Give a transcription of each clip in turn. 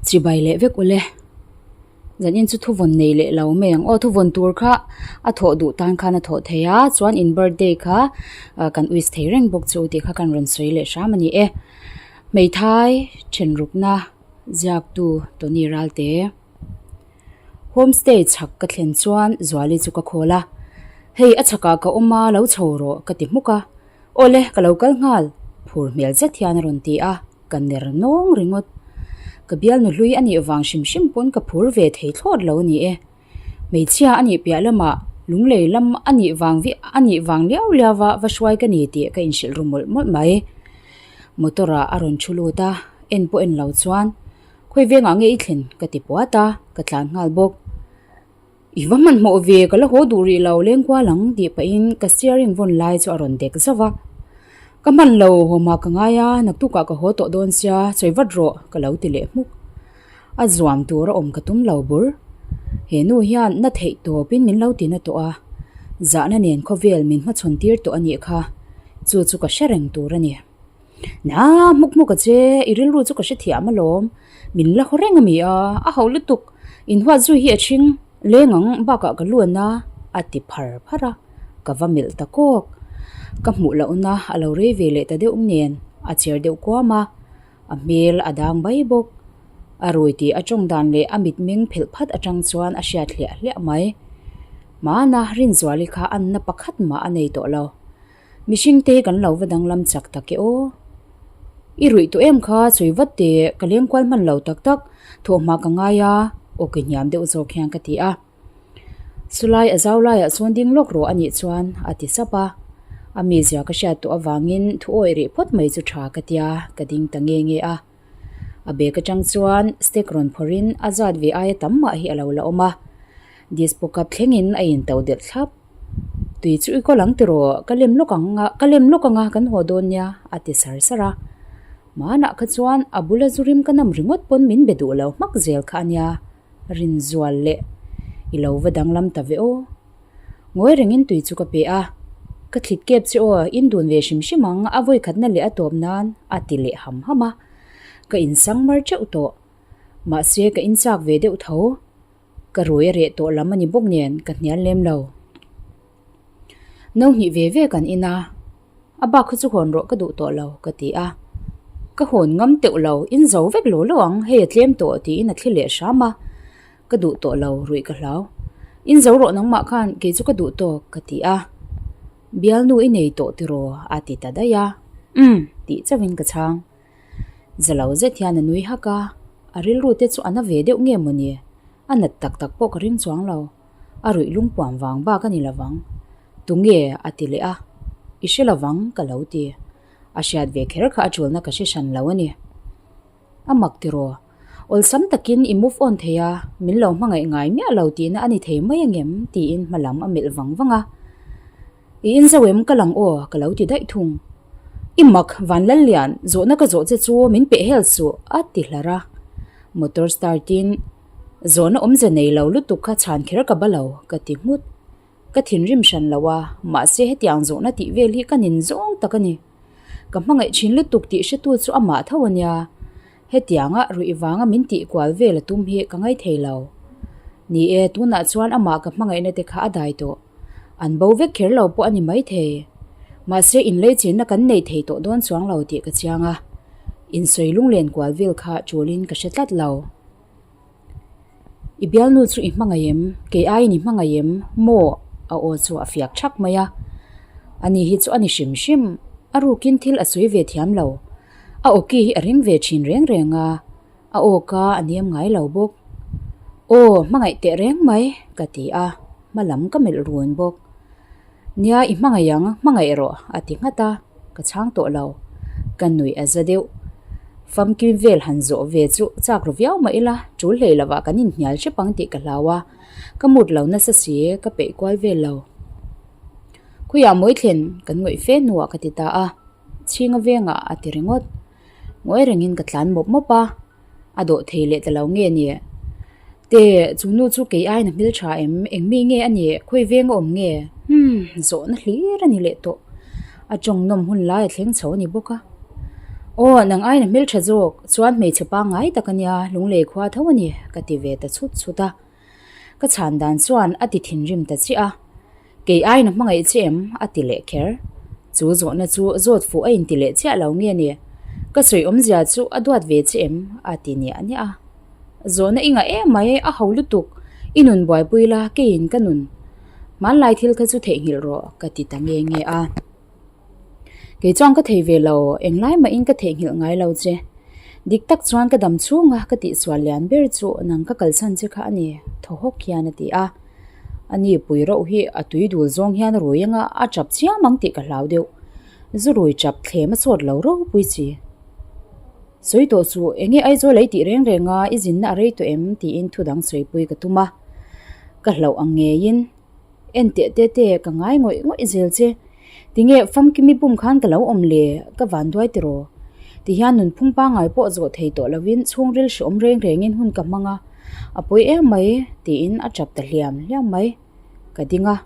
Chibai leh vek ule. Zanin chu thuvawn nei leh lo mai ang aw. Thuvawn tur kha a thawh duh tan khan a thawh thei a, chuan in birthday kha kan wish thei reng bawk chu tih kha kan rawn sawi leh hram a ni e. Hmeithai thenrukna ziaktu Tony Ralte. Homestay chhak ka thlen chuan Zuali chu ka khawl a, Hei a chhakah ka awm a, lo chho rawh ka ti hmuk a. Awle ka lo kal nghal, phur hmel zet hian a rawn ti a, ka ner nawng ringawt. Ka bialnu hlui a nih vang hrim hrim pawn ka phur ve thei thlawt lo a ni e. Hmeichhia a nih piah lamah lunglei lam a nih vang vi a nih vang liau liau va va hruai ka ni tih ka inhrilh ru mawlh mawlh mai. Motor ah a rawn thu lut a, en pawh en lo chuan Khawi vengah nge i thlen? ka ti puat a, ka tlan nghal bawk. I va hmanhmawh ve, ka la haw duh rih lo, lengkual ang tih pahin ka steering vawn lai chu a rawn dek zauh va. Ka hman lo, hawmah ka ngai a, naktukah ka haw tawh dawn sia, sawi vat rawh, ka lo ti leh hmuk. A zuam tur a awm ka tum lo bur. He nu hian na theih tawpin min lo ti na tawh a, zahna nen khawvel min hmachhawn tir tawh a nih kha, chu chu ka hre reng tur a ni. Na hmuk hmuk a che, i rilru chu ka hrethiam alawm, min la haw reng a mi a, a ho lutuk, inhuat zui hi a ṭhing leng ang bakah ka luan a, a ti phar phar a, ka va melh ta kawk. Ka hmuh lohna a lo rei ve leh ta deuh nen a cher deuh kuam a, a hmel a dang bai bawk. A rui tih a tawng dan leh a mitmeng phelh phat atang chuan a hriat hliah hliah mai. Hmana Rinzuali kha anna pakhat mah a nei tawh lo. Mihring te hi kan lo va danglam chak tak e aw. I ruih tawh em kha sawi vat teh ka leng kual hman lo tak tak thawhhma ka ngai a aw ke hniam deuh zawk hian ka ti a. Chulai a zau laiah chuan ding lawk rawh a nih chuan a ti sap a. A mizia ka hriat tawh avangin thu awih rih phawt mai chu tha ka tia ka ding ta nge nge a. A bag atang chuan stick rawn phawrhin a zat ve aia tam mah hi a lo la awm a. Dispo cup thlengin a into delh thlap. Tui chu i kawl ang tiraw, ka lem lawk ang a, ka lem lawk ang a, kan haw dawn nia, a ti sar sar a. Hmanah kha chuan a bula zu rim ka nam ringawt pawn min be duh lo hmak zel kha a nia, Rinzual leh i lo va danglam ta ve aw. Ngawi rengin tui chu ka pe a, ka thlit kep che aw, in dun ve hrim hrim ang, a vawikhatna leh a tawp nan, a ti leh ham ham a. Ka insang mar teuh tawh. Mahse ka inchak ve deuh tho. Ka rui a reh tawh lam a ni bawk nen ka hnial lem lo. No hnih ve ve kan in a, a bak kha chu hawn rawh ka duh tawh lo ka ti a. Ka hawn ngam teuh lo, in zo vek lo lo ang, hei a tlem tawh tiin a thli leh hram a. Ka duh tawh lo, ruih ka hlau. In zo rawh nangmah khan kei chu ka duh tawk ka ti a. Bialnu i nei tawh tiraw a ti ta daih a. Umm tih chauhin ka chhang. Za lo zet hian a nui hak a, a rilru te chu a na ve deuh nge mawni? A nat tak tak pawh ka ring chuang lo. A ruih lungpuam vang bak a ni lovang. Tunge? a ti leh a. I hre lovang ka lo ti. A hriat ve kher kha a tulna ka hre hran lo a ni. A mak tiraw? Awlsam takin i move on thei a, min lo hmangaih ngai miah lo tihna a ni thei mai angem? tiin hma lam a melh vang vang a. I in zo em ka lang aw ka lo ti daih thung. I mak Vanlallian zawhna ka zawh che chu min peh hel suh a ti hlar a. Motor start in zawhna awmze nei lo lutuk kha chhan kher ka ba lo ka ti nghut. Ka thinrim hran lo a mahse hetiang zawhna tih vel hi ka nin zawng tak a ni. Ka hmangaih thin lutuk tih hretu chu amah tho a nia. Hetianga ruih vanga min tih kual vel a tum hi ka ngaithei lo. Ni e tunah chuan amah ka hmangaihna te kha a dai tawh. An bo vek kher lo pawh a ni maithei. Mahse inlei chenna kan nei thei tawh dawn chuang lo tih ka chiang a. Insawi lunglen kual vel kha tulin ka hre tlat lo. I bialnu chu i hmangaih em? Kei aiin i hmangaih em? Maw? A aw chu a fiak thak mai a. Ani hi chu a ni hrim hrim. A rukin thil a sawi ve thiam lo. A awki hi a ring ve thin reng reng a. A aw ka a niam ngai lo bawk. Aw, hmangaih teh reng mai, ka ti a, hma lam ka melh run bawk. Nia, i hmangaih ang, hmangaih rawh, a ti nghat a, ka chhang tawh lo. Ka nuih a za deuh. Famkim vel han zawh ve chu chak ru viau mah ila, tul hlei lovah kan inhnial hrep ang tih ka hlau a, ka mut lo nasa si, ka peih kual vel lo. Khawiah mawi thlen kan ngawih fe hnuah ka ti ta a, chhinga vengah a ti ringawt. Ngawi rengin ka tlan mawp mawp a, a dawh thei leh ta lo nge ni? Te, chu nu chu kei aiin a hmel tha em? Eng mi nge a nih? Khawi veng a awm nge? Umm, zawhna hlir a ni leh tawh. A tawng nawm hun lai a thleng chho a ni bawk a. Aw, nang aiin a hmeltha zawk, chuan hmeichhe pangngai tak a nia, lunglei khua tho a ni, ka ti ve ta chhut chhut a. Ka chhan dan chuan a ti thinrim ta chiah a. Kei aiin a hmangaih che em? a ti leh kher. Chu zawhna chu zawt fuh a inti leh chiah lo nge ni? Ka sawi awmzia chu a duat ve che em? a ti niah niah a. Zawhna i ngah em mai, a ho lutuk. I nun buaipui la, keiin ka nun. Hmanlai thil kha chu theihnghilh rawh, ka ti ta nge nge a. Kei chuan ka thei ve lo, englai mahin ka theihnghilh ngai lo che. Dik tak chuan ka dam chhunga ka tihsual lian ber chu nang ka kalsan che kha a ni, thaw hawk hian a ti a. A ni pui rauh hi a tui dul zawng hian rui anga a chap chiam ang tih ka hlau deuh. Zu rui chap thlem a chawt lo ropui chi. Sawi tawh chu enge Aizawl ei tih reng reng a, i zinna a rei tawh em tiin thu dang sawipui ka tum a. Ka hlauh ang ngeiin. En teh te te, ka ngai ngawih ngawih zel che. Tinge famkimi pum khan ka lo awm le, ka van duai tiraw? Tihian nunphung pangngai pawh zawh thei tawh lovin chhungril hreawm reng rengin hun ka hmang a, a pawi em mai tiin a tap ta hliam hliam mai. Ka ding a,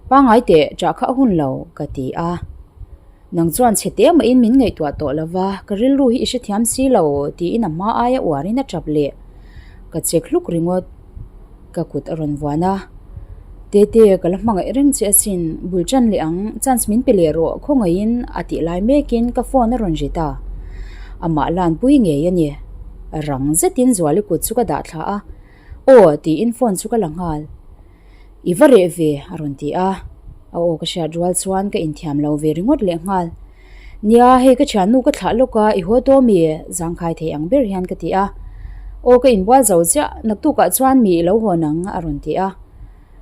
pangngai teh ṭah kha a hun lo ka ti a. Nang chuan chhe te mahin min ngaihtuah tawh lo va, ka rilru hi i hrethiam si lo tiin a hma aia uarin a tap leh. Ka chek hluk ringawt. Ka kut a rawn vuan a, Tete, ka la hmangaih reng che asin, bul ṭan leh ang, chance min pe leh rawh, khawngaihin a tih lai mekin ka phone a rawn ri ta. Amah lanpui ngei a ni. Rang zetin Zuali kut chu ka dah thla a, Aw tiin phone chu ka la nghal. I va reh ve, a rawn ti a. A aw ka hriat rual chuan ka inthiam lo ve ringawt leh nghal. Nia, hei ka thiannu ka thlah lawk a, i haw tawh mi? Zangkhai thei ang ber hian ka ti a. Aw ka inbual zo chiah, naktukah chuan mi i lo hawn ang, a rawn ti a.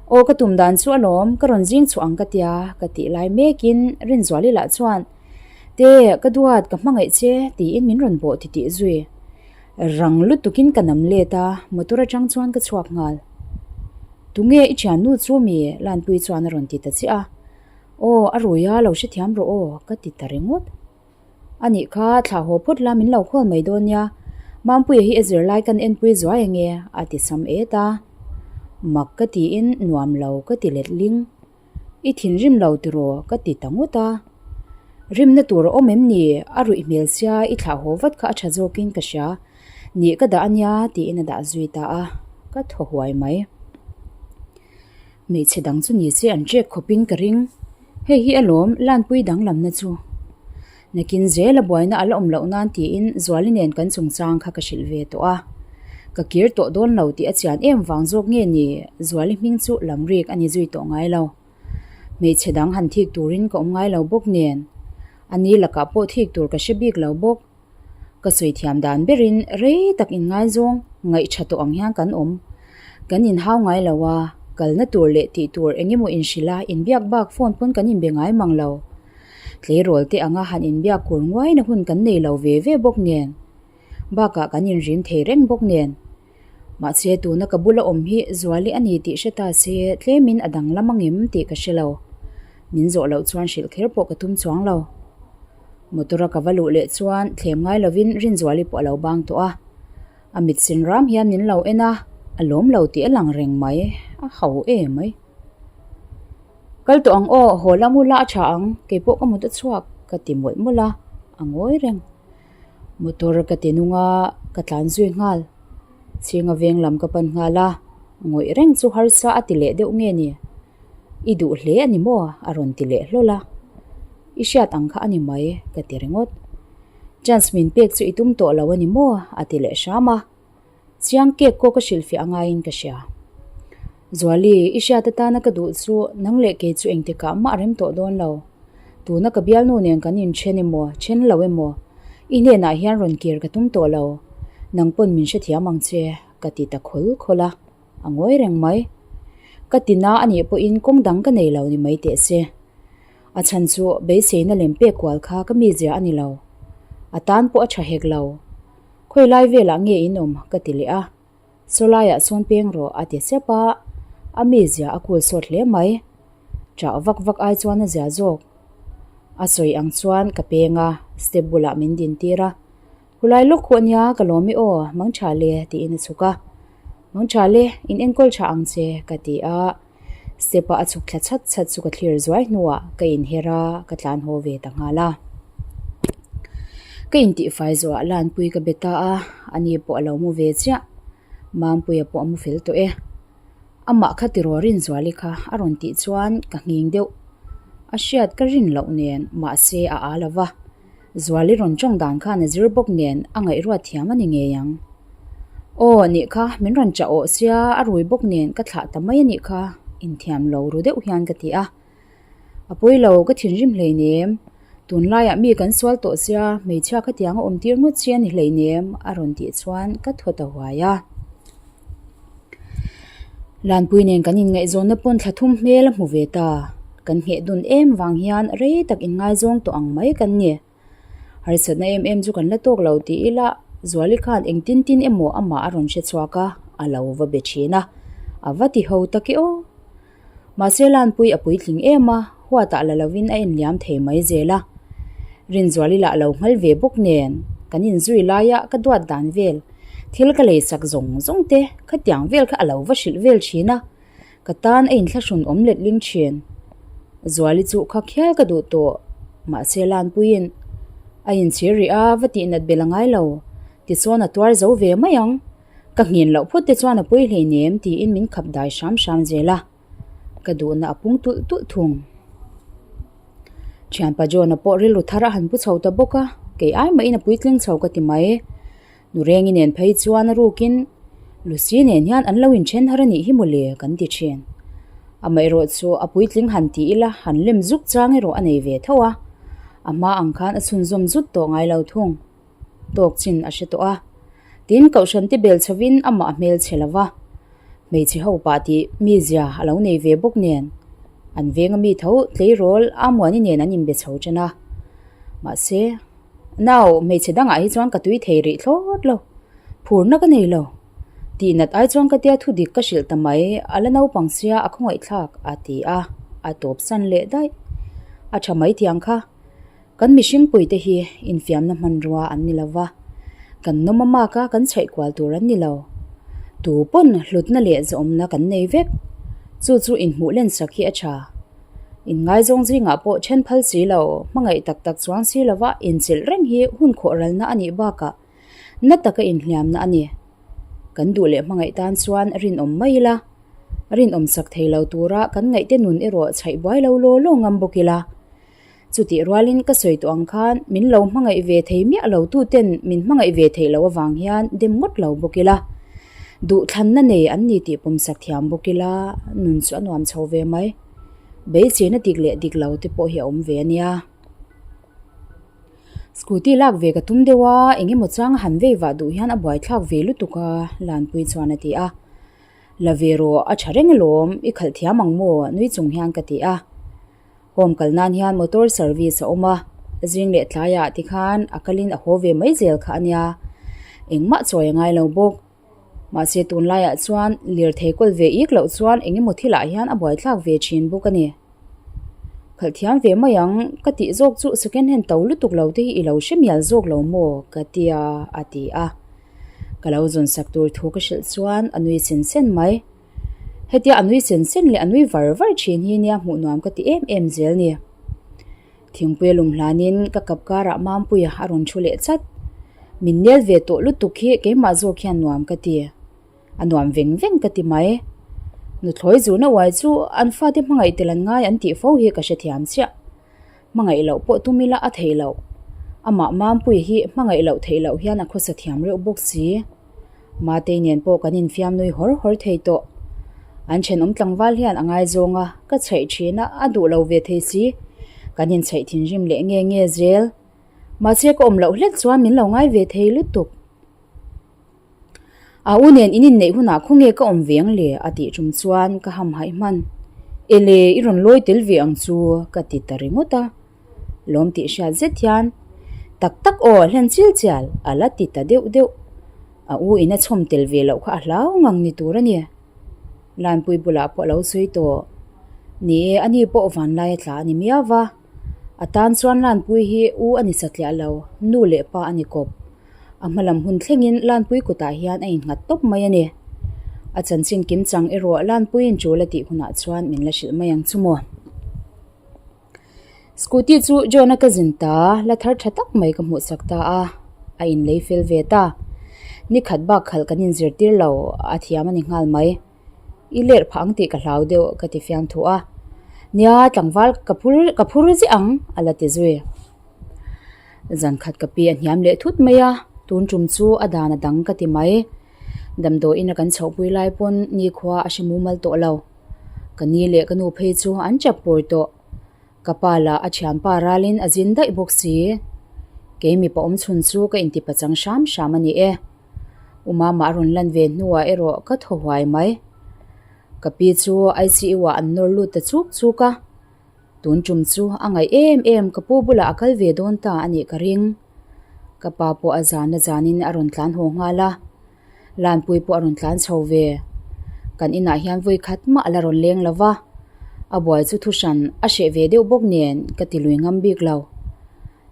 Aw ka tum dan chu alawm, ka rawn zing chhuah ang ka tia, ka tih lai mekin Rinzuali lah chuan, Te, ka duat, ka hmangaih che, tiin min rawn bawh titih zui. Rang lutukin ka nam let a, motor atang chuan ka chhuak nghal. Tunge i thiannu chu mi? Lanpui chuan a rawn ti ta chiah a. Aw, a rui a, lo hrethiam rawh aw, ka ti ta ringawt. A nih kha, thlah haw phawt la min lo khawl mai dawn nia. Mampuia hi a zirlai kan enpui zuai ange, a ti sam et a. Mak ka tiin nuam lo ka ti let ling. I thinrim lo tiraw? ka ti ta ngawt a. Rimna tur a awm em ni? A ruih hmel sia i thlah haw vat kha a tha zawkin ka hria. Nih ka dah a nia tiin a dah zui ta a, ka thaw huai mai. Hmeichhe dang chu ni se an ṭek khawpin ka ring. Hei hi alawm Lanpui danglamna chu. Nakin zel a buaina a la awm loh nan tiin Zuali nen kan chungchang kha ka hrilh ve tawh a. Ka kir tawh dawn lo tih a chian em vang zawk nge ni Zuali hming chu lamrik a ni zui tawh ngai lo. Hmeichhe dang han thik turin ka awm ngai lo bawk nen. A ni lakah pawh thik tur ka hre bik lo bawk. Ka sawi thiam dan berin rei tak inngaizawng ngaih tha tawh ang hian kan awm. Kan inhau ngai lo a, kalna tur leh tih tur eng emaw inhrilh a, inbiak bak phone pawn kan inbe ngai mang lo. Tleirawl te anga han inbiak kur nguaina hun kan nei lo ve ve bawk nen. Bakah kan inrim thei reng bawk nen. Mahse tuna ka bula awm hi Zuali a ni tih hre ta se tlemin a danglam angem tih ka hre lo. Min zawh loh chuan hrilh kher pawh ka tum chuang lo. Motor a ka va luh leh chuan thlem ngai lovin Rinzuali pawh a lo bang tawh a. A mit sin ram hian min lo en a, a lawm lo tih a lang reng mai, a ho em mai. Kal tawh ang aw, haw lam ula a tha ang, keipawh ka mut a chhuak ka ti mawlh mawlh a, a ngawi reng. Motor ka ti nung a, ka tlan zui nghal. Chhinga veng lam ka pan nghal a, ngawih reng chu harsa a ti leh deuh nge ni? I duh hle a ni maw? a rawn ti leh hlawl a. I hriat ang kha a ni mai, ka ti ringawt. Chance min pek chu i tum tawh lo a ni maw? a ti leh hram a. Chiang kek kaw ka hrilhfiah a ngaiin ka hria. Zuali, i hriat atana ka duh chu nang leh kei chu engtikah mah a rem tawh dawn lo. Tuna ka bialnu nen kan inthen emaw, then lo emaw, i hnenah hian rawn kir ka tum tawh lo. Nang pawn min hrethiam ang che, ka ti ta khawl khawl a, a ngawi reng mai. Ka ti na a nih pawhin kawng dang ka nei lo ni mai teh se. A chhan chu beiseina lem pek kual kha ka mizia a ni lo. A tan pawh a tha hek lo. Khawi lai velah nge in awm? ka ti leh a. Saw laiah sawn peng rawh a ti sep a, a mizia a kul sawt hle mai. Ṭah vak vak ai chuan a zia zawk. A sawi ang chuan ka peng a, step bulah min din tir a. Khulai lawk khuh ania ka lawm i aw, mang ṭha le tiin a chhuk a. Mang ṭha le, in enkawl ṭha ang che ka ti a. Step a a chhuk thla chhat chhat chu ka thlir zuai hnuah ka inher a, ka tlan haw ve ta nghal a. Ka intihfai zawhah Lanpui ka be ta a, ani pawh a lo mu ve chiah. Mampuia pawh a mu fel tawh e. Amah kha tiraw Rinzuali kha a rawn tih chuan ka nghing deuh. A hriat ka rin loh nen mahse a aa lo va. Zuali rawn tawng dan khan a zir bawk nen a ngaihruat thiam a ni ngei ang. Aw nih kha min rawn chah awh sia a rui bawk nen ka thlah ta mai a nih kha inthiam lo ru deuh hian ka ti a. A pawi lo ka thinrim hleinem tunlaiah mi kan sual tawh sia hmeichhia khatiang a awm tir ngawt chi a ni hleinem a rawn tih chuan ka thaw ta huai a. Lanpui nen kan inngaihzawnna pawn thla thum hmel a hmu ve ta. Kan ngheh dun em vang hian rei tak inngaizawng tawh ang mai kan ni. Harsatna em em chu kan la tawk lo tih ila Zuali khan engtin tin emaw amah a rawn hre chhuak a, a lo va be thin a. A va ti ho tak e aw. Mahse Lanpui a puitling em a, huatah la lovin a enliam thei mai zel a. Rinzuali lah lo nghal ve bawk nen, kan inzui laia ka duat dan vel, thil ka leisak zawng zawng te khatiang vel kha a lo va hrilh vel thin a, ka tan a inthlahrun awm letling thin. Zuali chu kha khial ka duh tawh, mahse Lanpuiin a inchhir rih a, va tihnat bel a ngai lo, tichuan a tuar zo ve mai ang. Ka nghin loh phut te chuan a pui hleinem tiin min khap dai hram hram zel a, ka duhna a pung tulh tulh thung. Thianpa John-a pawh rilru thar a han pu chho ta bawk a, kei ai mahin a puitling chho ka ti mai. Nurengi nen phei chuan a rukin Lucy nen hian an lo inthen har a nih hi mawle kan ti thin. Amaherawh chu a puitling han ti ila han lem zuk chang erawh a nei ve tho a, a hma ang khan a chhunzawm zut tawh ngai lo thung. Tawk chin a hre tawh a. Tin, Kohhran te bel chhovin amah a hmel chhe lo va. Hmeichhe ho pah tih mizia a lo nei ve bawk nen an venga mi tho tleirawl Amuani nen an inbe chho ṭan a. Mahse, nau hmeichhe dangah hi chuan ka tui thei rih thlawt lo. Phurna ka nei lo. Tihnat ai chuan ka tia thudik ka hrilh ta mai, a la naupang sia a khawngaihthlak a ti a, a tawp san leh daih. A ṭha mai thiang kha. Kan mihringpuite hi infiamna hmanrua an ni lo va, kan nawm a maka kan chhaih kual tur an ni lo. Tu pawn hlutna leh zawmna kan nei vek. Chu chu inhmuh lensak hi a tha. Inngaizawng zingah pawh then phal si lo, hmangaih tak tak chuang si lova inchilh reng hi hun khawh ralna a nih bakah na taka inhliamna a ni. Kan duh leh hmangaih tan chuan rinawm mai ila, rinawm sak thei lo tura kan ngaihte nun erawh chhaih buai lo law law ngam bawk ila. Chutih rualin ka sawi tawh ang khan min lo hmangaih ve thei miah lo tuten min hmangaih ve theih loh avang hian dem ngawt lo bawk ila, duhthlanna nei an ni tih pawmsak thiam bawk ila nun chu a nuam chho ve mai. Beiseina dik leh dik lo te pawh hi a awm ve a nia. Scooty lak ve ka tum deuh a, eng emaw changa han vei vah duh hian a buaithlak ve lutuk a, Lanpui chuan a ti a. La ve rawh, a tha reng alawm, i khalh thiam ang maw? nui chung hian ka ti a. Home kal nan hian motor service a awm a, zing leh tlaiah tikhan a kalin a haw ve mai zel kha a nia. Engmah chawi a ngai lo bawk. Mahse tunlaiah chuan lirthei kawl ve ik loh chuan eng emaw thilah hian a buaithlak ve thin bawk a ni. Khalh thiam ve mai ang ka tih zawk chu second hand to lutuk lo te hi i lo hre mial zawk lo maw ka tia a ti a. Ka lo zawn sak tur thu ka hrilh chuan a nui sen sen mai. Hetia a nui sen sen leh a nui var var thin hi nia hmuh nuam ka ti em em zel ni. Thingpuia lum hlanin ka kap karah Mampuia a rawn thu leh chat. Min nel ve tawh lutuk hi keimah zawk hian nuam ka ti. A nuam veng veng ka ti mai. Nuthlawi zurna uai chu an fate hmangaih tel an ngai an tih fo hi ka hrethiam chiah. Hmangaih loh pawh tum ila a theih loh. Amah Mampuia hi hmangaih loh theih loh hian a khawsa thiam reuh bawk si. Matei nen pawh kan infiam nui hawr hawr thei tawh. An thenawm tlangval hian a ngaizawng a, ka chhaih thin a, a duh lo ve thei si. Kan inchhaih thinrim leh nge nge zel. Mahse ka awm loh hlek chuan min lo ngai ve thei lutuk. A u nen in inneih hunah khawnge ka awm ve ang le? a tih tum chuan ka hamhaih hman. Ele, i rawn lawi tel ve ang chu ka ti ta ringawt a. Lawm tih hriat zet hian, Tak tak aw, hlen chil chial, a la ti ta deuh deuh. A u in a chhawm tel ve loh kha a hlau ngang ni tur a ni. Lanpui bulah pawh a lo sawi tawh. Ni e, ani pawh vanlai a tla a ni miau va. A tan chuan Lanpui hi u a ni satliah lo, nu leh pa a ni kawp. A hma lam hun thlengin Lanpui kutah hian a innghat tawp mai a ni. A chanchin kimchang erawh Lanpuiin tul a tih hunah chuan min la hrilh mai ang chu maw. Scooty chu John-a ka zin ta, la thar tha tak mai ka hmuhsak ta a, a inlei fel ve ta. Ni khat bak khalh kan inzirtir lo, a thiam a ni nghal mai. I lerh phah ang tih ka hlau deuh ka ti fiam thuh a. Nia, tlangval ka phur ka phur ziah ang, a la ti zui. Zan khat ka pi a hniam leh thut mai a, tun tum chu a dan a dang ka ti mai. Damdawiin a kan chhohpui lai pawn nikhua a hre mumal tawh lo. Ka ni leh ka nu phei chu an chap pawr tawh. Ka pa lah a thianpa ralin a zin daih bawk si. Kei mipa awm chhun chu ka inti pachang hram hram a ni e. U Mama a rawn lan ve hnuah erawh ka thaw huai mai. Ka pi chu ICU ah an nawr lut ta chuk chuk a. Tun tum chu a ngaih em em ka pu bulah a kal ve dawn ta a nih ka ring. Ka pa pawh a zan a zanin a rawn tlan haw nghal a. Lanpui pawh a rawn tlan chho ve. Kan inah hian vawi khat mah a la rawn leng lo va, a buai chu thuhran a hreh ve deuh bawk nen ka ti lui ngam bik lo.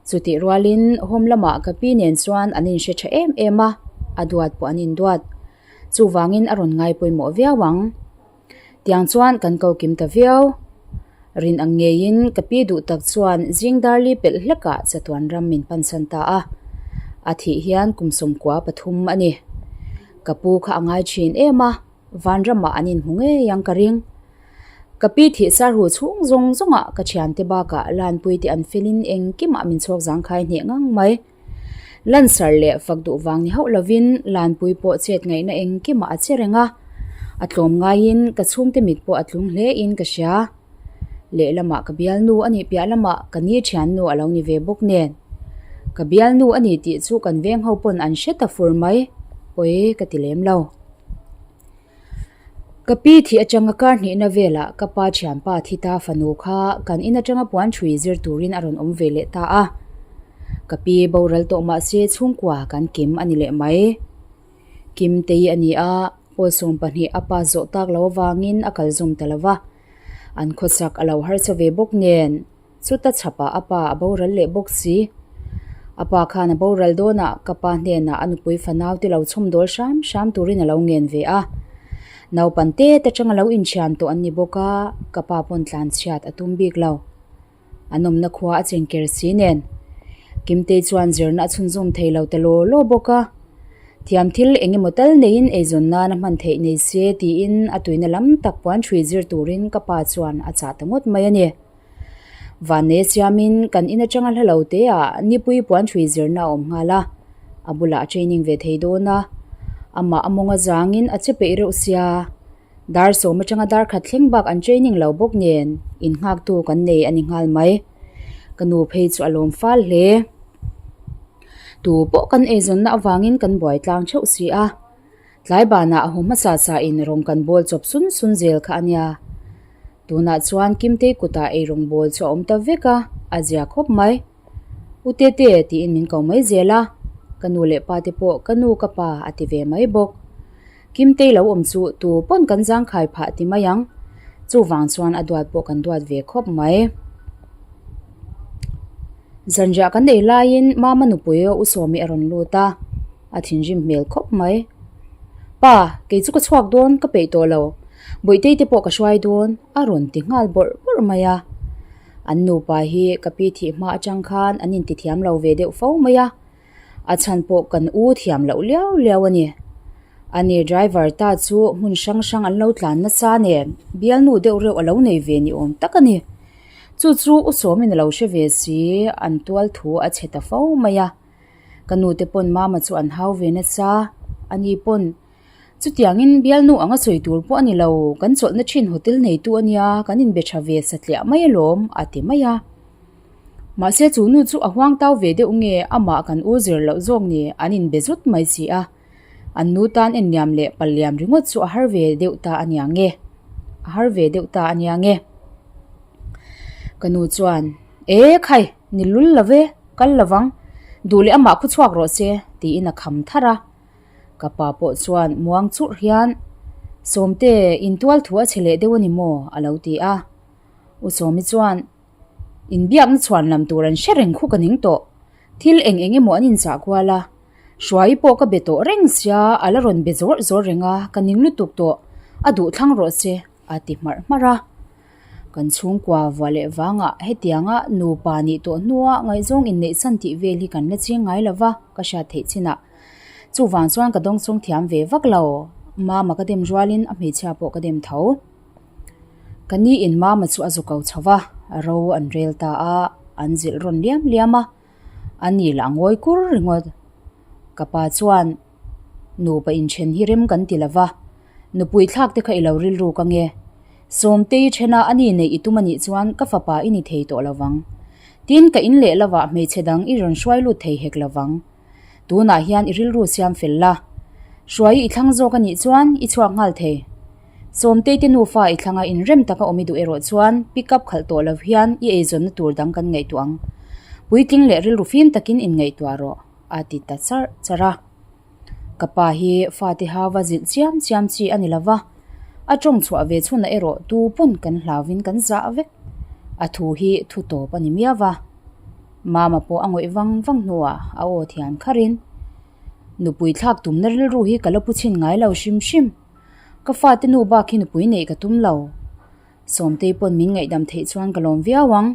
Chutih rualin home lamah ka pi nen chuan an inhre tha em em a, a duat pawh an induat. Chuvangin a rawn ngai pawimawh viau ang. Tiang chuan kan ko kim ta viau. Rin ang ngeiin ka pi duh tak chuan zing darli pelh hlekah chatuan ram min pansan ta a. A thih hian kum sawmkua pathum a ni. Ka pu kha a ngai thin em a, vanramah an inhmu ngei ang ka ring. Ka pi thih sar hu chhung zawng zawngah ka thiante bakah Lanpui te an felin engkimah min chhuak zangkhai hneh ngang mai. Lansar leh fak duh vang ni hauh lovin Lanpui pawh chet ngaihna engkimah a che reng a, a tlawm ngaiin ka chhungte mit pawh a tlung hle in ka hria. Lehlamah ka bialnu a nih piah lamah ka ni thiannu a lo ni ve bawk nen. Ka bialnu a ni tih chu kan veng ho pawn an hre ta fur mai, pawi ka ti lem lo. Ka pi thih atanga kar hnihna velah ka pa thianpa thi ta fanu kha kan in atanga puan thui zir turin a rawn awm ve leh ta a. Ka pi boral tawh mahse chhungkua kan kim a ni leh mai. Kim tei a ni a, pawl 12 a pass zawh tak lo avangin a kal zawm ta lo va. An khawsak a lo harsa ve bawk nen. Chuta chhapah a pa a boral leh bawk si. A pa khan a boral dawnah ka pa hnenah a nupui fanau te lo chhawm dawl hram hram turin a lo ngen ve a. Naupan te te atanga lo inthian tawh an ni bawk a, ka pa pawn tlan chhiat a tum bik lo. An awmna khua a chengker si nen. Kimtei chuan zirna a chhunzawm thei lo ta law law bawk a. Thiam thil eng emaw tal neiin eizawn nan a hman theih nei se tiin a tuina lam tak puan hrui zir turin ka pa chuan a chah ta ngawt mai a ni. Vanneia siamin kan in atanga hla lo te ah nipui puan hrui zirna a awm nghal a, a bulah a training ve thei dawn a, amah a mawng a zangin a che peih reuh sia, dar sawm atanga dar khat thleng bak an training lo bawk nen innghaktu kan nei a ni nghal mai. Ka nu phei chu a lawm fal hle. Tu pawh kan eizawnna avangin kan buai tlang theuh si a. Tlai banah a haw hmasa sa in rawng kan bawl chawp sun sun zel kha a nia. Tunah chuan Kimtei kutah ei rawng bawl chu a awm ta vek a, a zia khawp mai. U Tete tiin min ko mai zel a, ka nu leh pa te pawh ka nu ka pa a ti ve mai bawk. Kimtei lo awm chu tu pawn kan zangkhai phah ti mai ang. Chuvang chuan a duat pawh kan duat ve khawp mai. Zanriah kan ei laiin Mama nupui U Sawmi a rawn lut a. A thinrim hmel khawp mai. Pa, kei chu ka chhuak dawn ka peih tawh lo. Bawihtei te pawh ka hruai dawn a rawn ti nghal bawrh bawrh mai a. An nupa hi ka pi thih hma atang khan an inti thiam lo ve deuh fo mai a. A chhan pawh kan u thiam loh liau liau a ni. Ani driver ta chu hmun hrang hrang an lo tlan nasa nen bialnu deuh reuh a lo nei ve ni awm tak a ni. Chu chu u Sawmin a lo hre ve si, an tual thu a chhe ta fo mai a. Ka nu te pawn mama chu an hau ve nasa, ani pawn chutiangin bialnu anga sawi tur pawh a ni lo, kan chawlhna thin hotel neitu a nia, kan inbe tha ve satliah mai alawm a ti mai a. Mahse chu nu chu a huang tau ve deuh nge amah kan u zir loh zawk ni an inbe zut mai si a, an nu tan enliam leh palliam ringawt chu a har ve deuh ta a nia nge, a har ve deuh ta a nia nge. Ka nu chuan E khai, ni lul lo ve, kal lo vang, duh leh amah khu chhuak rawh se, tiin a kham thar a. Ka pa pawh chuan muang churh hian, Sawmte, intual thu a chhe leh deuh a ni maw? a lo ti a. U Sawmi chuan, Inbiakna chhuan lam tur an hre reng khu ka ning tawh. Thil eng eng emaw an inchah kual a. Hruai pawh ka be tawh reng sia, a la rawn be zawr zawr reng a, ka ning lutuk tawh, a duh thlang rawh se, a ti hmarh hmarh a. Kan chhungkua vuah leh vangah hetianga nupa nih tawh hnua ngaihzawng inneihsan tih vel hi kan la ching ngai lo va, ka hriat theih chinah. Chuvang chuan ka dawngsawng thiam ve vak lo. Mama ka dem rualin a hmeichhia pawh ka dem tho. Ka ni in Mama chu a zu ko chho va, ro an rel ta a, an zilh rawn liam liam a, a ni lah a ngawi kur ringawt. Ka pa chuan nupa inthen hi rem kan ti lo va, nupui thlak te kha i lo rilru ka nge. Sawmtei thena a ni neih i tum a nih chuan ka fapa i ni thei tawh lo vang. Tin, ka in leh lovah hmeichhe dang i rawn hruai lut thei hek lo vang. Tunah hian i rilru siam fel la. Hruai i thlang zawk a nih chuan i chhuak nghal thei. Sawmtei te nufa i thlanga inrem taka awm i duh erawh chuan pick up khalh tawh lo hian i eizawnna tur dang kan ngaihtuah ang. Puitling leh rilru fim takin inngaihtuah rawh, a ti ta charh charh a. Ka pa hi fate hauva zilh chiam chiam chi a ni lo va, a tawng chhuah ve chhunah erawh tu pawn kan hlauvin kan zah vek. A thu hi thu tawp a ni miau va. Mama pawh a ngawih vang vang hnuah a aw thian kharin, Nupui thlak tumna rilru hi ka la pu chhin ngai lo hrim hrim. Ka fate nu bak hi nupui neih ka tum lo. Sawmtei pawn min ngaihdam theih chuan ka lawm viau ang.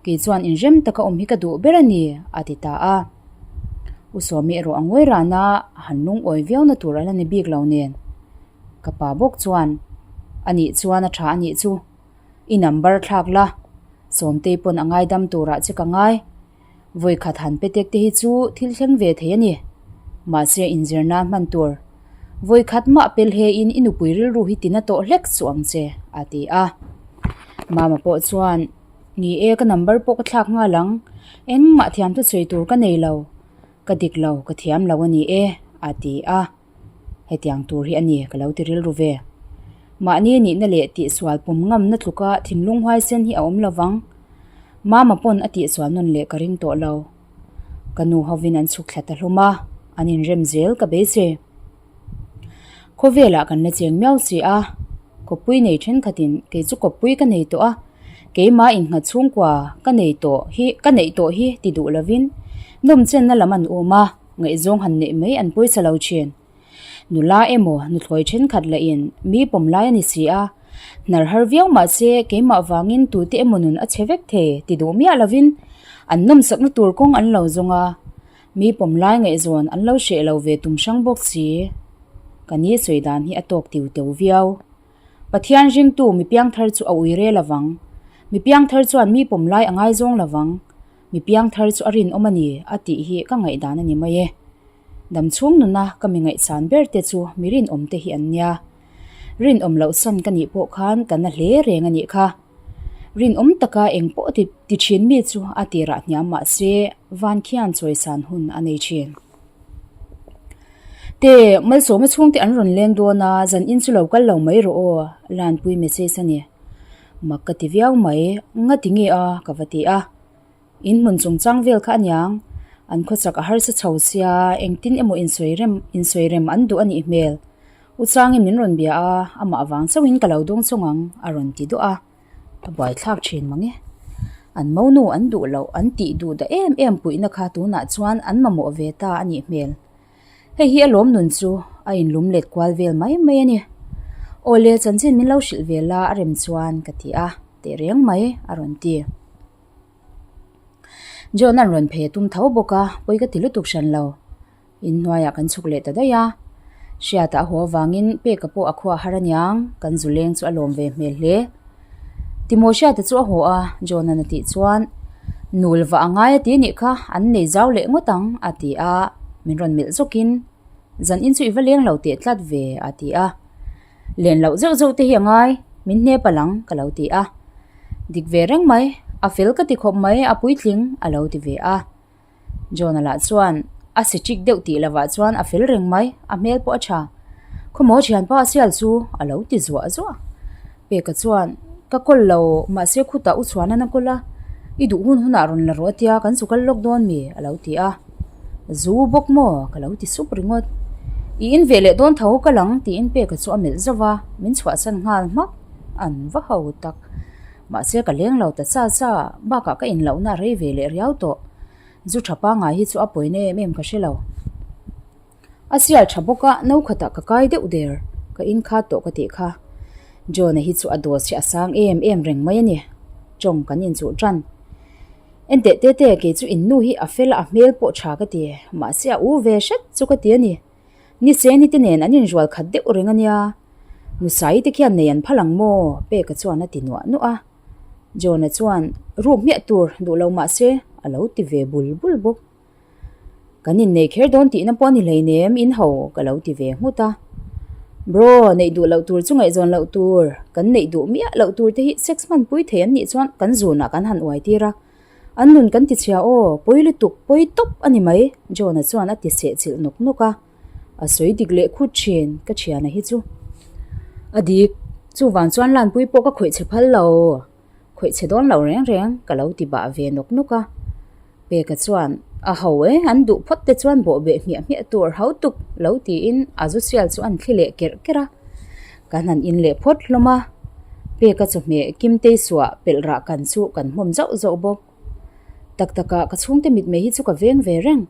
Kei chuan inrem taka awm hi ka duh ber a ni, a ti ta a. U Sawmi erawh a ngawi ran a, a han lungawi viauna tur a la ni bik lo nen. Ka pa bawk chuan, A nih chuan a tha a nih chu. I number thlak la, Sawmtei pawn a ngaidam turah che ka ngai. Vawikhat han pe tek te hi chu thil thleng ve thei a ni. Mahse inzir nan hman tur. Vawikhat mah pel he in i nupui rilru hi tina tawh hlek suh ang che, a ti a. Mama pawh chuan, Ni e, ka number pawh ka thlak nghal ang. Engmah thiam thusawi tur ka nei lo. Ka dik lo, ka thiam lo a ni e, a ti a. Hetiang tur hi a ni ka lo ti rilru ve. Mahni nihna leh tihsual pum ngamna tluka thinlung huaisen hi a awm lo vang. Mama pawn a tihsual nawn leh ka ring tawh lo. Ka nu hovin an chhuk thla ta hlum a, an inrem zel ka beisei. Khawvelah kan la cheng miau si a, kawppui nei thenkhatin kei chu kawppui ka nei tawh a, keimah innghat chhungkua ka nei tawh hi ka neih tawh hi ti duh lovin nawmchenna lam an um a. Ngaihzawng han neih mai an pawisa lo thin. Nula emaw nuthlawi thenkhat lahin mi pawm lai a ni si a, hnar har viau mah se keimah vangin tute emaw nun a che vek thei ti duh miah lovin an nawmsakna tur kawng an lo zawng a, mi pawm lai ngaihzawn an lo hreh lo ve tum hrang bawk si. Ka ni sawi dan hi a tawk tiu teu viau. Pathian ringtu mi piangthar chu a ui re lovang. Mi piangthar chuan mi pawm lai a ngaizawng lovang. Mi piangthar chu a rinawm a ni a tih hi ka ngaihdan a ni mai e. Damchhung nuna ka mi ngaihsan ber te chu mi rinawm te hi an nia. Rinawm loh san ka nih pawh khan ka na hle reng a nih kha. Rinawm taka eng pawh ti ti thin mi chu a tirah hniam mah se van khian chawisan hun a nei thin. Te, Malsawma chhungte an rawn leng dawn a, zan in chu lo kal lo mai rawh aw, Lanpui message a ni. Mak ka ti viau mai, nga ti nge a ka va ti a. In hmun chungchang vel kha aniang, an khawchak a harsa chho sia, engtin emaw insawi rem insawi rem an duh a nih hmel. U Changin min rawn bia a, amah vang chauhin ka lo dawng chawng ang a rawn ti duah a, a buaithlak thin mang e. An monu an duh loh, an tih duh dah em em puihna kha tunah chuan an mamawh ve ta a nih hmel. Hei hi a lawm nun chu a inlum let kual vel mai mai a ni. Awle chanchin min lo hrilh ve la a rem chuan ka ti a, teh reng mai a rawn ti. John an rawn phei a tum tho bawk a, pawi ka ti lutuk hran lo. Inhnuaiah kan chhuk leh ta daih a, Hriata a haw avangin Peka pawh a khuah har aniang, kan zu leng chu a lawm ve hmel hle. Timo Hriata chu a haw a, John-a'n a tih chuan, Nul vah a ngai a ti nih kha, an nei zau leh ngawt ang, a ti a, min rawn melh zawkin, Zan in chu i va leng lo teh tlat ve, a ti a. Len loh zeuh zeuh te hi a ngai, min hne palh ang, ka lo ti a. Dik ve reng mai, a fel ka ti khawp mai, a puitling, a lo ti ve a. John-a lah chuan a si ṭik deuh tih lovah chuan a fel reng mai, a hmel pawh a ṭha. Khawmaw ṭhianpa a sial chu a lo ti zuah zuah. Peka chuan, Ka kawl lo, mahse khutah u chhuanan a kawl a, i duh hun hunah rawn la rawh a tia, kan zu kal lawk dawn mi? a lo ti a. Zu bawk maw? ka lo ti sup ringawt. I in ve leh dawn tho ka lang tiin Peka chu a melh zauh a, min chhuahsan nghal hmak. An va ho tak. Mahse ka leng lo ta cha cha, bakah ka inlohna a rei ve leh riau tawh. Zu tha pangngai hi chu a pawina em em ka hre lo. A sial tha bawk a, no khatah ka kai deuh der, ka in khat tawh ka tih kha. John-a hi chu a dose hi a sang em em reng mai a ni. Tawng kan inchuh tan. Enteh tete kei chu in nu hi a fel a a hmel pawh tha ka ti. Mahse a u ve hret chu ka ti a ni. Ni se ni te nen an inrual khat deuh reng a nia. Nusai te khian nei an phal ang maw? Peka chuan a ti nuah nuah a. John-a chuan ruk hmiah tur duh lo mah se a lo ti ve bul bul bawk. Kan innei kher dawn tihna pawh a ni hleinem in ho ka lo ti ve nghut a. Bro, neih duh loh tur chu ngaihzawn loh tur, kan neih duh miah loh tur te hi sex hmanpui thei an nih chuan kan zunah kan han uai tir a. An nun kan ti chhia aw, pawi lutuk, pawi tawp a ni mai, John-a chuan a ti seh chilh nawk nawk a. A sawi dik leh khut thin, ka thiana hi chu. A dik, chuvang chuan Lanpui pawh ka khawih chhe phal lo, khawih chhe dawn lo reng reng, ka lo ti bah ve nawk nawk a. Peka chuan, A ho e, an duh phawt te chuan bawh beh hmiah hmiah tur hau tuk, lo tiin a zu sial chu an thli leh kerh kerh a. Kan han in leh phawt hlawm a, Peka chawhmeh Kimtei suah pelh rah kan chu kan hmawm zauh zauh bawk. Tak takah ka chhungte mitmei hi chu ka veng ve reng.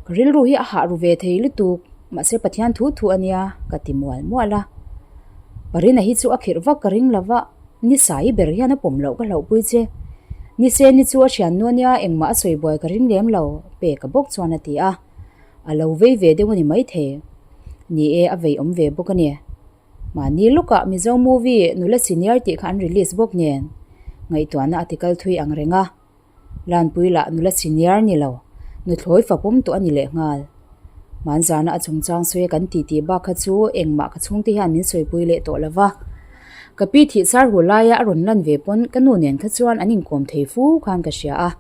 Ka rilru hi a hah ru ve thei lutuk, mahse Pathian thu thu a nia ka ti mual mual a. Parina hi chu a khirh vak ka ring lo va, ni sai ber hian a pawm loh ka hlauhpui che. Ni se ni chu a thiannu a nia engmah a sawi buai ka ring lem lo, Peka bawk chuan a ti a. A lo vei ve deuh a ni maithei. Ni e, a vei awm ve bawk a ni. Mahni lukah Mizo movie Nula Senior tih kha an release bawk nen ngaihtuahna a ti kal thui ang reng a. Lanpui lah Nula Senior ni lo, nuthlawi fa pawm tawh a ni leh nghal. Hmanzana a chungchang sawi a kan ti tih bak kha chu engmah ka chhungte hian min sawipui leh tawh lo va. Ka pi thih char hu laia a rawn lan ve pawn ka nu nen kha chuan an inkawm thei fu khan ka hria a,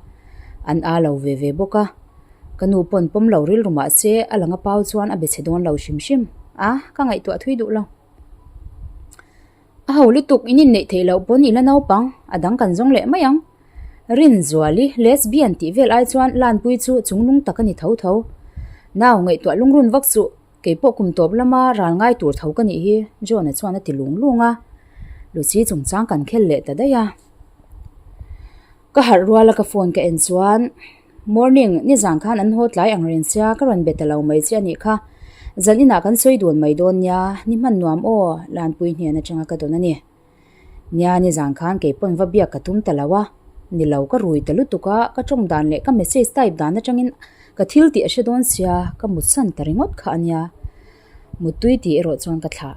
an aa lo ve ve bawk a. Ka nu pawn pawm lo rilru mah se a lang a pau chuan a be chhe dawn lo hrim hrim a, ka ngaihtuah thui duh lo. A ho lutuk in inneih theih loh pawn i la naupang, a dang kan zawng leh mai ang. Rinzuali, lesbian tih vel ai chuan Lanpui chu chungnung tak a ni tho tho. Nau ngaihtuah lungrun vak suh, kei pawh kum tawp lama ral ngai tur tho ka nih hi, John-a chuan a ti lung lung a. Lucy chungchang kan khel leh ta daih a. Ka harh ruala ka phone ka en chuan Morning, nizan khan an haw tlai ang reng sia ka rawn be ta lo mai che a nih kha. Zan inah kan sawi dun mai dawn nia, ni hman nuam aw, Lanpui hnen atanga ka dawn a ni. Nia, nizan khan kei pawn va biak ka tum ta lo a, ni lo ka rui ta lutuk a, ka tawng dan leh ka message type dan atangin ka thil tih a hre dawn sia, ka mutsan ta ringawt kha a nia. Muttui tih erawh chuan ka thlah.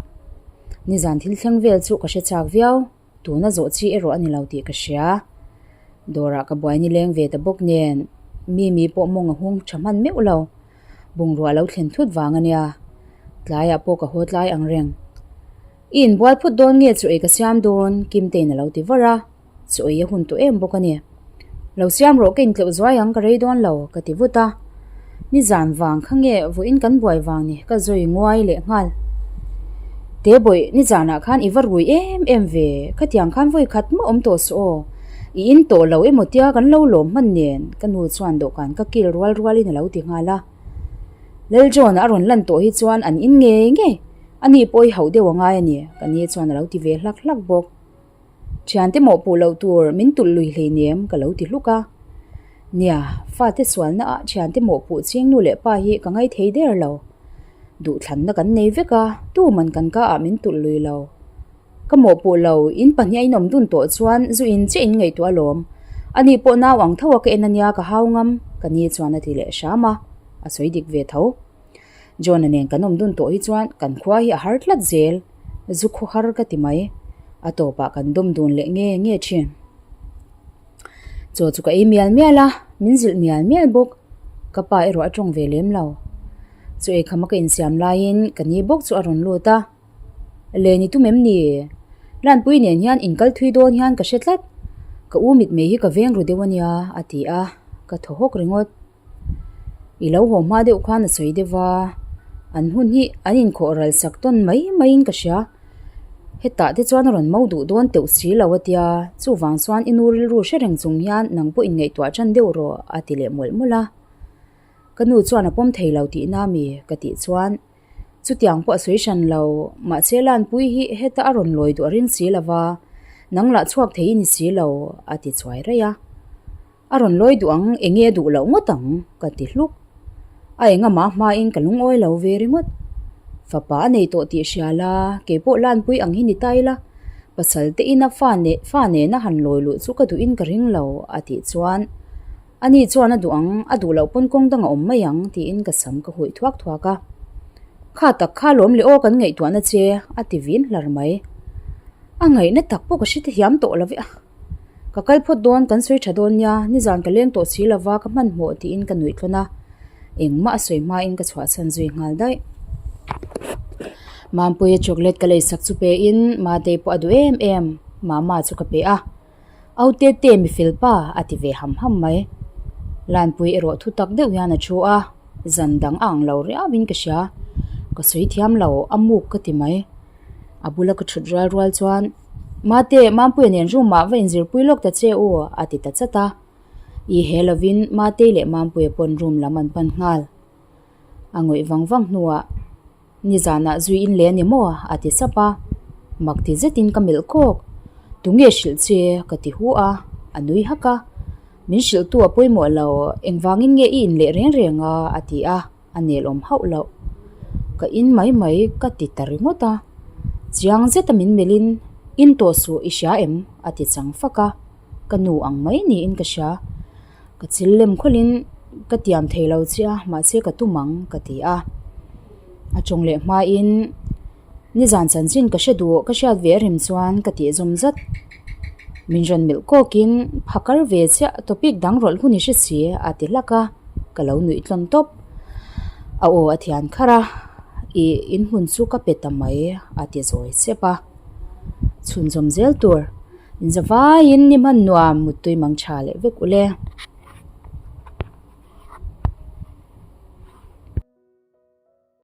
Nizan thil thleng vel chu ka hre chak viau. Tuna zawh chi erawh a ni lo tih ka hria. Dawrah ka buai nileng ve ta bawk nen Mimi pawh mawng a hung tha hman meuh lo. Bungrua lo thlen thut vang a nia. Tlaiah pawh ka haw tlai ang reng. I inbual phut dawn nge chu ei ka siam dawn Kimtein a lo ti var a. Chu ei a hun tawh em bawk a ni. Lo siam rawh ka intleuh zuai ang ka rei dawn lo ka ti vut a. Nizan vang kha nge vawiin kan buai vang ni ka zawi nguai leh nghal. Te bawih nizanah khan i va rui em em ve khatiang khan vawi khat mah awm tawh suh aw. I in tawh lo emaw tia kan lo lawm hman nen ka nu chuan dawhkan ka kil rual rualin a lo ti nghal a. Lal John a rawn lan tawh hi chuan an in ngei ngei ani pawh i hauh deuh a ngai a ni ka ni chuan a lo ti ve hlak hlak bawk. Thiante mawhpuh loh tur min tulh lui hleinem ka lo ti hluk a. Nia, fate sualna ah thiante mawhpuh ching nu leh pa hi ka ngai thei der lo. Duhthlanna kan nei vek a, tuman kan ka ah min tulh lui lo. Ka mawhpuh lo, in pahnih a inawm dun tawh chuan zu in chiah in ngaihtuah alawm. Ani pawh nau ang tho a ka en ania ka hau ngam, ka ni chuan a ti leh hram a, a sawi dik ve tho. John-a nen kan awm dun tawh hi chuan kan khua hi a har tlat zel, zu khaw har ka ti mai. A tawpah kan dawm dun leh nge nge thin. Chaw chu ka ei mial mial a, min zilh mial mial bawk. Ka pa erawh a tawng ve lem lo. Chaw ei khama ka insiam laiin ka ni bawk chu a rawn lut a. Len i tum em ni? Lanpui nen hian inkal thui dawn hian ka hre tlat. Ka u mitmei hi ka veng ru deuh a nia, a ti a, ka thaw hawk ringawt. I lo haw hma deuh khan a sawi deuh va, an hun hi an inkhawh ral sak tawn mai maiin ka hria. Hetah te chuan a rawn mo duh dawn teuh si lo a tia, chuvang chuan i nu rilru hre reng chung hian nang pawh inngaihtuah tan deuh rawh a ti leh mawlh mawlh a. Ka nu chuan a pawm thei lo tihna mi ka tih chuan chutiang pawh a sawi hran lo, mahse Lanpui hi heta a rawn lawi duh a ring si lo va, nang lah chhuak thei i ni si lo a ti chuai raih a. A rawn lawi duh ang, eng nge a duh loh ngawt ang? ka ti hluk. A eng amah hmain ka lungawi lo ve ringawt. Fapa a nei tawh tih hria la, kei pawh Lanpui ang hi ni ta ila. Pasal te ina fa neh fa nena han lawi luh chu ka duhin ka ring lo a tih chuan ani chuan a duh ang, a duh loh pawn kawng dang a awm mai ang tiin ka sam ka huih thuak thuak a. Kha tak kha lawm leh aw kan ngaihtuahna che a ti vin hlar mai. A ngaihna tak pawh ka hre thiam tawh lo ve a. Ka kal phawt dawn, kan sawi tha dawn nia, nizan ka leng tawh si lova ka hmanhmawh tiin ka nuih tlawn a, engmah a sawi hmain ka chhuahchhan zui nghal daih. Mampuia chocolate ka lei sak chu pe in Matei pawh a duh em em, Mama chu ka pe a, Au Tete mi fel pa a ti ve ham ham mai. Lanpui erawh thu tak deuh hian a thu a, zan dang a ang lo riau in ka hria, ka sawi thiam lo, a muk ka ti mai. A bula ka thut rual rual chuan, Mate, Mampuia nen room ah va inzirpui lawk ta che u, a ti ta chat a. I he lovin Matei leh Mampuia pawn room lam an pan nghal. A ngawih vang vang hnuah, Nizanah zui in leh a ni maw? a ti sap a. Mak ti zetin ka melh kawk. Tunge hrilh che? ka ti hu a, a nui hak a. Min hrilhtu a pawimawh lo, engvangin nge i inleh reng reng a? a ti a. A nel awm hauh loh. Ka in mai mai ka ti ta ringawt a. Chiang zeta min melhin, In tawh suh i hria em? a ti chang fak a. Ka nu ang mai niin ka hria. Ka chil lem khawlhin ka tiam thei lo che a, mahse ka tum ang ka ti a. A tawng leh hmain nizan chanchin ka hre duh, ka hriat ve a rem chuan ka tih zawm zat. Min rawn melh kawkin phakar ve chiah topic dang rawlh hun i hre si a ti hlak a, ka lo nuih tlawn tawp. A aw a thian kharh a, ih inhmun chu ka pe ta mai a ti zawi chep a. Chhunzawm zel tur inzavaiin ni hman nuam muttui mang tha leh vek ule.